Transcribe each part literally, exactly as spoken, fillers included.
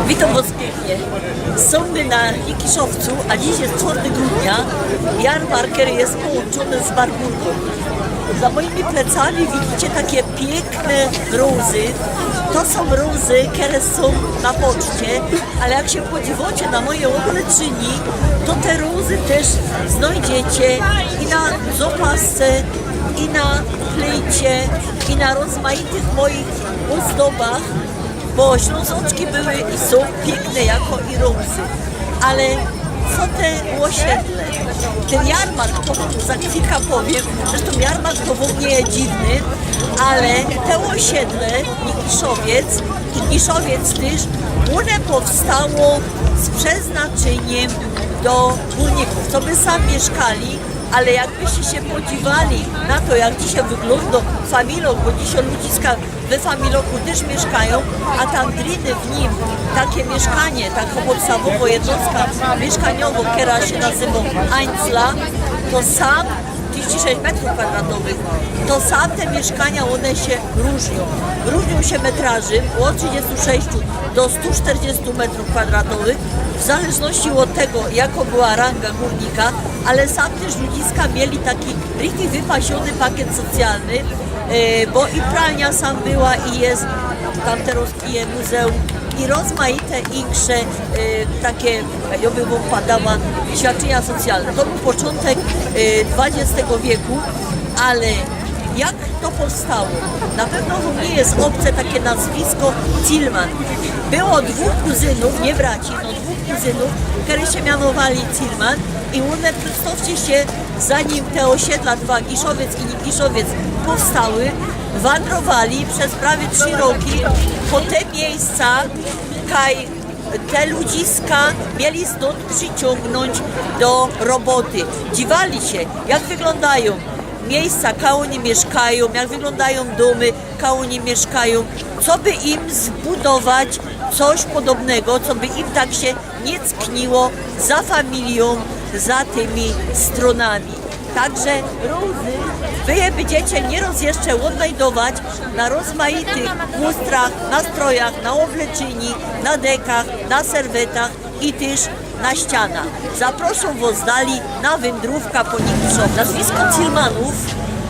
Witōm wos piyknie. Sōm my na Nikiszowcu, a dziś je czworty grudnia. Jarmark, kery je połōnczōny z Warburgōm. Za mojimi plecami widzicie takie piykne rōzy. To sōm rōzy, kere sōm na poczcie, ale jak sie podziwocie na moje ôbleczynie, to te rōzy tyż znojdziecie i na zopasce, i na plejcie, i na rozmaitych moich ôzdobach, bo Ślōnzoczki były i sōm piykne jako i rōzy. Ale co te ôsiedle? Tyn jarmark, to wōm za chwilka powiym, zresztōm jarmark to w ôgōle je dziwny, ale te ôsiedle, Nikiszowiec i Kiszowiec tyż, ône powstało z przeznaczyniym do gōrnikōw, coby sam miyszkali, ale jakbyście sie podziwali na to, jak dzisiej wyglōndŏ Familok, bo dzisiej ludziska we Familoku tyż miyszkajōm, a tam driny w nim, takie miyszkanie, takŏ podstawowŏ jednostka miyszkaniowŏ, kera sie nazywŏ Einzla, to sam, trziści sześć metrōw kwadratowych, to sam te miyszkania, ône sie rōżniōm. Rōżniōm sie metrażym ôd trzidziestu sześciu do stu czterdziestu metrōw kwadratowych, w zależności ôd tego, jakŏ była ranga gōrnika, ale sam tyż ludziska mieli taki richtig wypasiōny pakiet socjalny, e, bo i pralnia sam była i je, tam teroz je muzeum, i rozmaite insze, e, takie, jŏ bych wōm padała, świadczynia socjalne. To bōł poczōntek, e, dwudziestego wieku, ale jak to powstało? Na pewno wōm niy je ôbce takie nazwisko Zillmann. Było dwōch kuzynōw, niy braci, no dwōch kuzynōw, kerzy sie mianowali Zillmann i ône, przedstŏwcie sie, zanim te ôsiedla dwa, Giszowiec i Nikiszowiec, powstały, wandrowali bez prawie trzi roki po te miyjsca, kaj te ludziska mieli stōnd prziciōngnōńć do roboty. Dziwali sie, jak wyglōndajōm miyjsca, kaj ôni miyszkajōm, jak wyglōndajōm dōmy, kaj ôni miyszkajōm, coby im zbudować coś podobnego, coby im tak sie niy ckniło za familijōm, za tymi strōnami. Tak że rōzy wy je bydziecie niyroz jeszcze ôdnajdować na rozmaitych lustrach, na strojach, na ôbleczyni, na dekach, na serwetach i tyż na ścianach. Zaprŏszōm wŏs dali na wyndrōwka po Nikiszowiec. Nazwisko Zillmannōw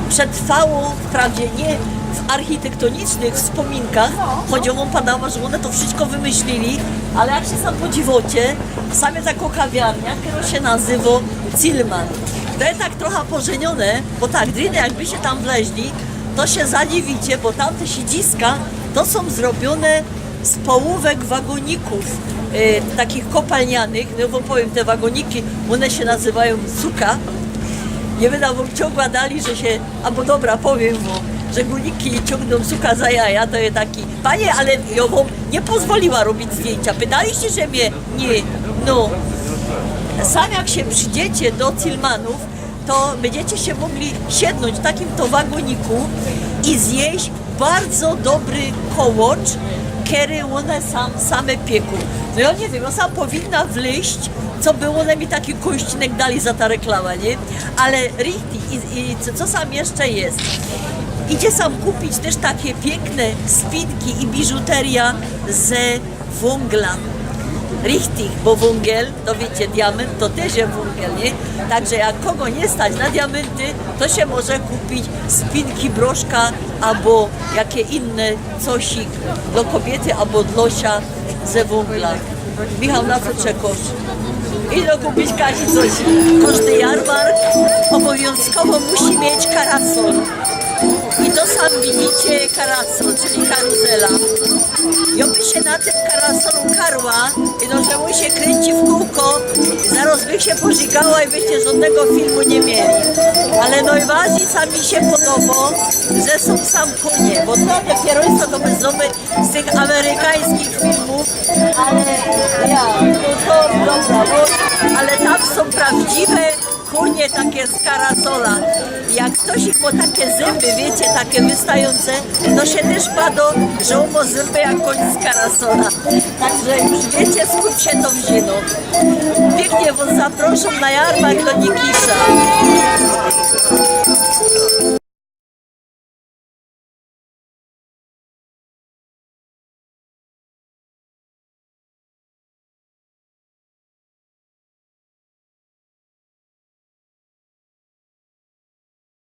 przetrwało wprawdzie niy w architektōnicznych wspōminkach, choć jŏ wōm padała, że ône to wszysko wymyślili, ale jak sie sam podziwocie, sam je takŏ kawiarnia, kerŏ sie nazywŏ Zillmann. To je tak trocha pożyniōne, bo tak, driny jakby sie tam wleźli, to sie zadziwicie, bo tamte siedziska to sōm zrobiōne z połōwek wagonikōw, e, takich kopalnianych. No bo powiym, te wagoniki, ône sie nazywajōm suka. Niy byda wōm ciōngła dali, że sie, abo dobra, powiym wōm, że gōrniki ciōngnōm suka za jaja, to je taki: „Panie, ale jŏ wōm niy pozwoliła robić zdjyńcia. Pytaliście sie mie?” Niy. No. Sam jak sie przidziecie do Zillmannōw, to bydziecie sie mogli siednōńć w takim to wagōniku i zjeść bardzo dobry kołocz, kery ône sam, same piekōm. No jŏ niy wiym, jŏ sam powinna wlyźć, coby ône mi taki kōnścinek dali za ta reklama, niy? Ale richtig, i, i co, co sam jeszcze je? Idzie sam kupić tyż takie piykne spinki i biżuteryjŏ ze wōngla. Richtig, bo wōngel, to wiycie, diamynt to tyż je wōngel, niy? Tak że jak kogo niy stać na diamynty, to sie może kupić spinki, broszka abo jakie inne cosik dlŏ kobiyty abo dlŏ sia ze wōngla. Michał, na co czekŏsz? Idź no kupić Kasi coś. Kożdy jarmark ôbowiynkowŏ musi mieć karasol. I to sam widzicie, karasol, czyli karuzela. Jŏ by sie na tym karasolu karła, no że ôn sie krynci w kōłko, zarŏz bych sie pożigała i byście żŏdnego filmu niy mieli. Ale nojbardzij sam mi sie podobŏ, że sōm sam kōnie, bo to dopiyro co to my znōmy z tych amerykańskich filmōw, ale ja, no to dobra, bo, ale tam sōm prawdziwe kōnie takie z karasola. Jak ftoś ich mo takie zymby, wiycie, takie wystajōnce, to sie tyż padŏ, że ôn mo zymby jak kōń z karasola. Tak że już wiycie, skōnd sie to wziyno. Piyknie wŏs zaprŏszōm na jarmark do Nikisza.